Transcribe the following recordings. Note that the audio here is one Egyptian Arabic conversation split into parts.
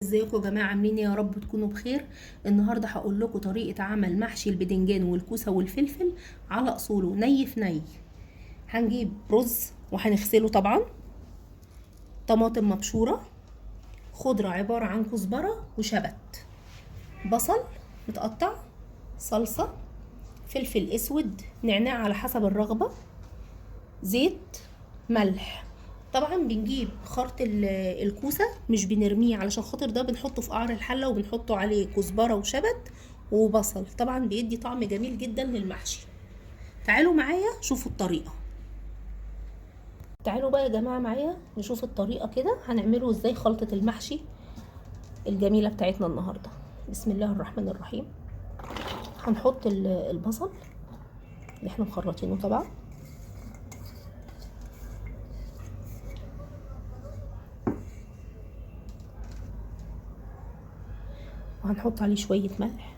ازيكم يا جماعة؟ عاملين ايه؟ يا رب تكونوا بخير. النهارده هقول لكم طريقه عمل محشي البدنجان والكوسه والفلفل على اصوله، ني في ني. هنجيب رز وهنغسله طبعا، طماطم مبشوره، خضرة عبارة عن كزبره وشبت، بصل متقطع، صلصه، فلفل اسود، نعناع على حسب الرغبة، زيت، ملح. طبعا بنجيب خرط الكوسه مش بنرميه، علشان خاطر ده بنحطه في قعر الحلة وبنحطه عليه كزبره وشبت وبصل، طبعا بيدي طعم جميل جدا للمحشي. تعالوا معايا شوفوا الطريقة. تعالوا بقى يا جماعة معايا نشوف الطريقة كده هنعمله ازاي خلطه المحشي الجميلة بتاعتنا النهارده. بسم الله الرحمن الرحيم. هنحط البصل اللي احنا مخرطينه طبعا، وهنحط عليه شوية ملح،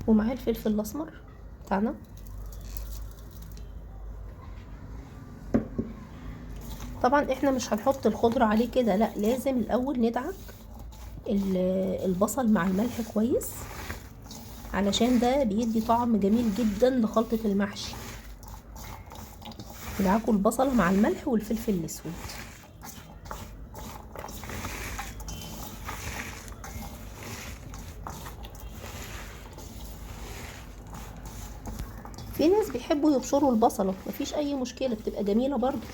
ومعاه الفلفل الأسمر بتاعنا. طبعا احنا مش هنحط الخضرة عليه كده، لا، لازم الأول ندعك البصل مع الملح كويس، علشان ده بيدي طعم جميل جدا لخلطة المحشي. ندعكوا البصل مع الملح والفلفل الاسود. في ناس بيحبوا يبشروا البصلة، مفيش اي مشكلة، بتبقى جميلة برضو.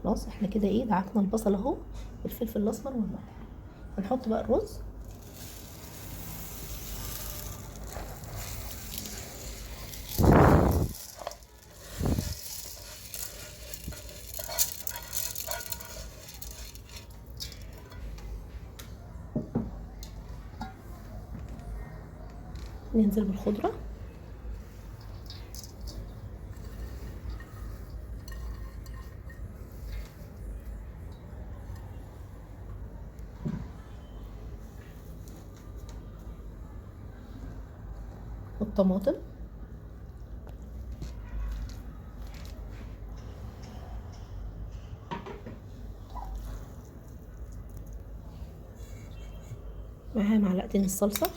خلاص احنا كده ايه، دعكنا البصل اهو بالفلفل الاسمر والملح. هنحط بقى الرز. ننزل بالخضرة، والطماطم، معاها معلقتين الصلصة،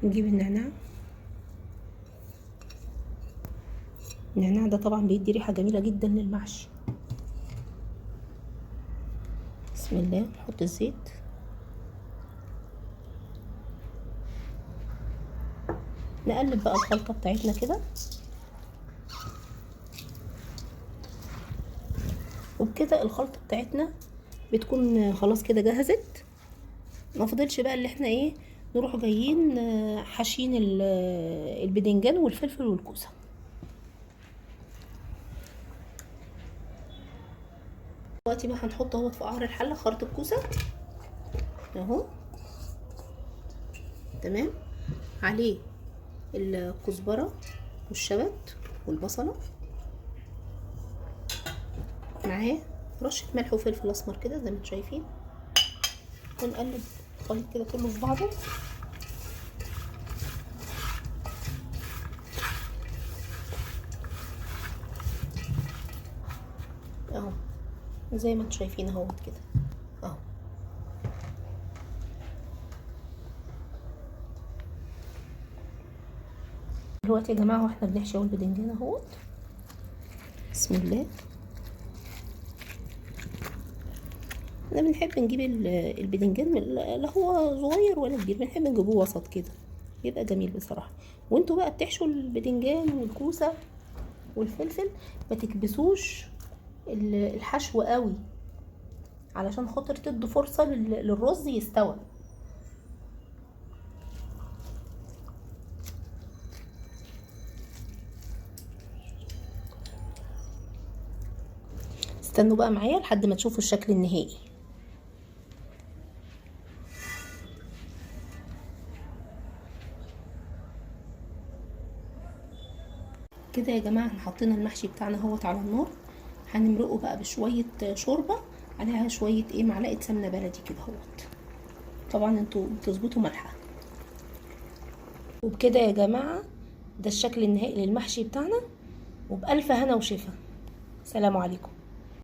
نجيب النعناع. النعناع ده طبعا بيدي ريحة جميلة جدا للمحشي. بسم الله. نحط الزيت، نقلب بقى الخلطة بتاعتنا كده، وبكده الخلطة بتاعتنا بتكون خلاص كده جهزت. ما فضلش بقى اللي احنا ايه، نروح جايين حاشين البدنجان والفلفل والكوسه. دلوقتي بقى هنحط اهوت في قعر الحلة خرط الكوسه اهو، تمام، عليه الكزبره والشبت والبصله، معاه رشه ملح وفلفل اسمر كده زي ما انتم شايفين، ونقلب الخليط كده كله في بعضه. اهو زي ما انتم شايفين اهوت كده اهو. دلوقتي يا جماعة واحنا بنحشي اهو البدنجان اهوت. بسم الله. احنا بنحب نجيب البدنجان لا هو صغير ولا كبير، بنحب نجيبوه وسط كده، بيبقى جميل بصراحة. وانتوا بقى بتحشوا البدنجان والكوسه والفلفل، ما تكبسوش الحشو قوي علشان خاطر تدوا فرصة للرز يستوى. استنوا بقى معايا لحد ما تشوفوا الشكل النهائي. كده يا جماعة احنا حطينا المحشي بتاعنا اهوت على النار. هنمرقه بقى بشوية شوربة عليها شوية ايه، معلقه سمنه بلدي كده اهوت. طبعا انتوا بتظبطوا ملحة. وبكده يا جماعة ده الشكل النهائي للمحشي بتاعنا، وبألف هنا وشفا. سلام عليكم.